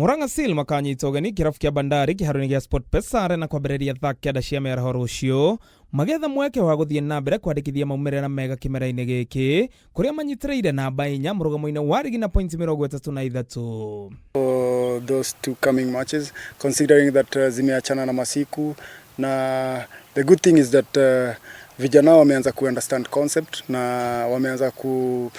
Murang'a Seal makanyita ũgeni kĩrabu kĩa Bandari kĩharo-inĩ gĩa SportPesa Arena kwambĩrĩria thaa 9 cia mĩaraho rũciũ, magĩetha mweke wa gũthiĩ na mbere kwandĩkithia maumĩrĩra mega kĩmera-inĩ gĩkĩ kũrĩa manyitĩrĩire namba 4 mũrũgamo-inĩ wa rigi na points 33. For those two coming matches, considering that zimeachana na masiku, na the good thing is that vijana wameanza ku understand concept na wameanza ku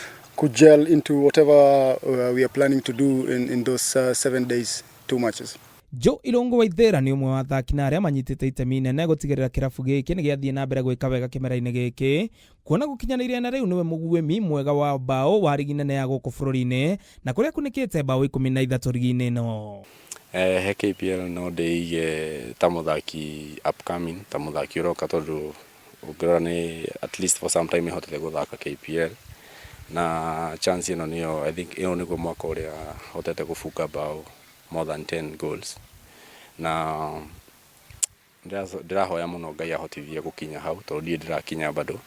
gel into whatever we are planning to do in those 7 days, two matches. Joe Irũngũ Waithĩra nĩ ũmwe wa athaki na arĩa manyitĩte itemi inene gũtigĩrĩra kĩrabu gĩkĩ nĩ gĩathiĩ na mbere gwĩka wega kĩmera-inĩ gĩkĩ, kuona gũkinyanĩirie na rĩu nĩwe mũguĩmi mwega wa mbaũ wa rigi nene ya gũkũ bũrũri-inĩ, na kũrĩa akunĩkĩte mbaũ 13 rigi-inĩ ĩno. He KPL no ndĩige ta mũthaki upcoming, ta mũthaki ũroka, tondũ ũngĩrora nĩ at least for some time hotete gũthaka KPL, na chance ĩno nĩyo, I think ĩno nĩguo mwaka ũrĩa hotete gũbunga bao more than 10 goals, na ndĩrahoya mũno Ngai ahotithie gũkinya hau, tondũ ndiĩ ndĩrakinya bado.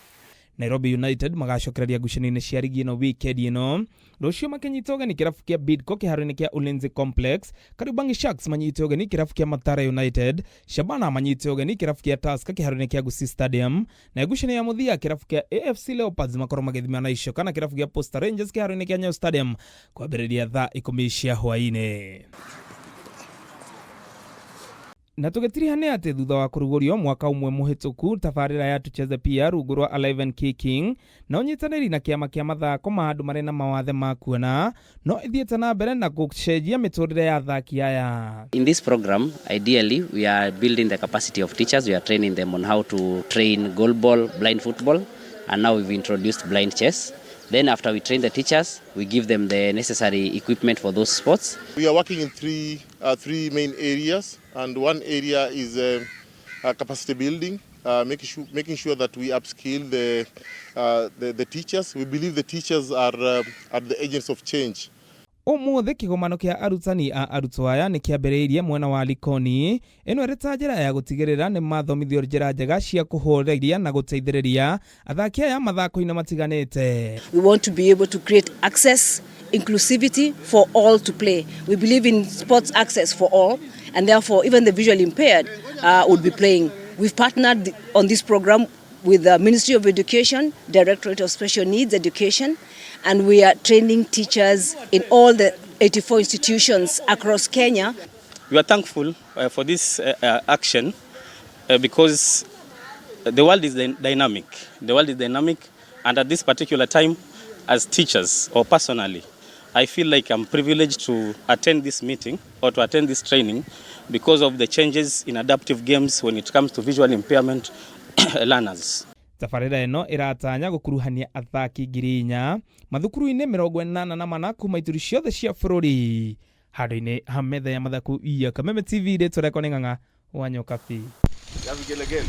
Nairobi United magacokereria ngucanio-inĩ cia rigi ĩno weekend ĩno rũciũ, makĩnyita ũgeni kĩrabu kĩa Bidco kĩharo-inĩ kĩa Ulinzi Complex. Kariobangi Sharks manyite ũgeni kĩrabu kĩa Mathare United. Shabana manyite ũgeni kĩrabu kĩa Tusker kĩharo-inĩ kĩa Gusii Stadium, na ngucanio ya mũthia, kĩrabu kĩa AFC Leopards makorwo magĩthimana na icoka na kĩrabu kĩa Posta Rangers kĩharo-inĩ kĩa Nyayo Stadium kwambĩrĩria thaa 10 cia hwaĩ-inĩ. Na tũgĩtiriha nĩ atĩ thutha wa kũrugũrio mwaka ũmwe mũhĩtũku, tabarĩra ya Tucheze Pia rungu rwa Alive and Kicking na ũnyitanĩri na kĩama kĩa mathako ma andũ marĩ na mawathe ma kuona no ĩthiĩte na mbere na gũcenjia mĩtũrĩre ya athaki aya. In this program, ideally, we are building the capacity of teachers. We are training them on how to train goalball, blind football, and now we've introduced blind chess. Then after we train the teachers, we give them the necessary equipment for those sports. We are working in three main areas, and one area is capacity building, making sure that we upskill the teachers. We believe the teachers are the agents of change. Ũmũthĩ kĩgomano kĩa arutani a arutwo aya nĩ kĩambĩrĩirie mwena wa Likoni, ĩno ĩrĩ ta njĩra ya gũtigĩrĩra nĩ mathomithio njĩra njega cia kũhũrĩria na gũteithĩrĩria athaki aya mathako-inĩ matiganĩte. We want to be able to create access, inclusivity for all to play. We believe in sports access for all, and therefore even the visually impaired would be playing. We've partnered on this program with the Ministry of Education, Directorate of Special Needs Education, and we are training teachers in all the 84 institutions across Kenya. We are thankful for this action because the world is dynamic. The world is dynamic, and at this particular time, as teachers or personally, I feel like I'm privileged to attend this meeting or to attend this training because of the changes in adaptive games when it comes to visual impairment learners. Tabarĩra ĩno ĩratanya gũkuruhania athaki 4,000 mathukuru-inĩ 84 kuma ituri ciothe cia bũrũri. Handũ-inĩ ha metha ya mathaku ya Kameme TV, rĩtwa rĩakwa nĩ Ng'ang'a wa Nyokabi. Ya vigelegele.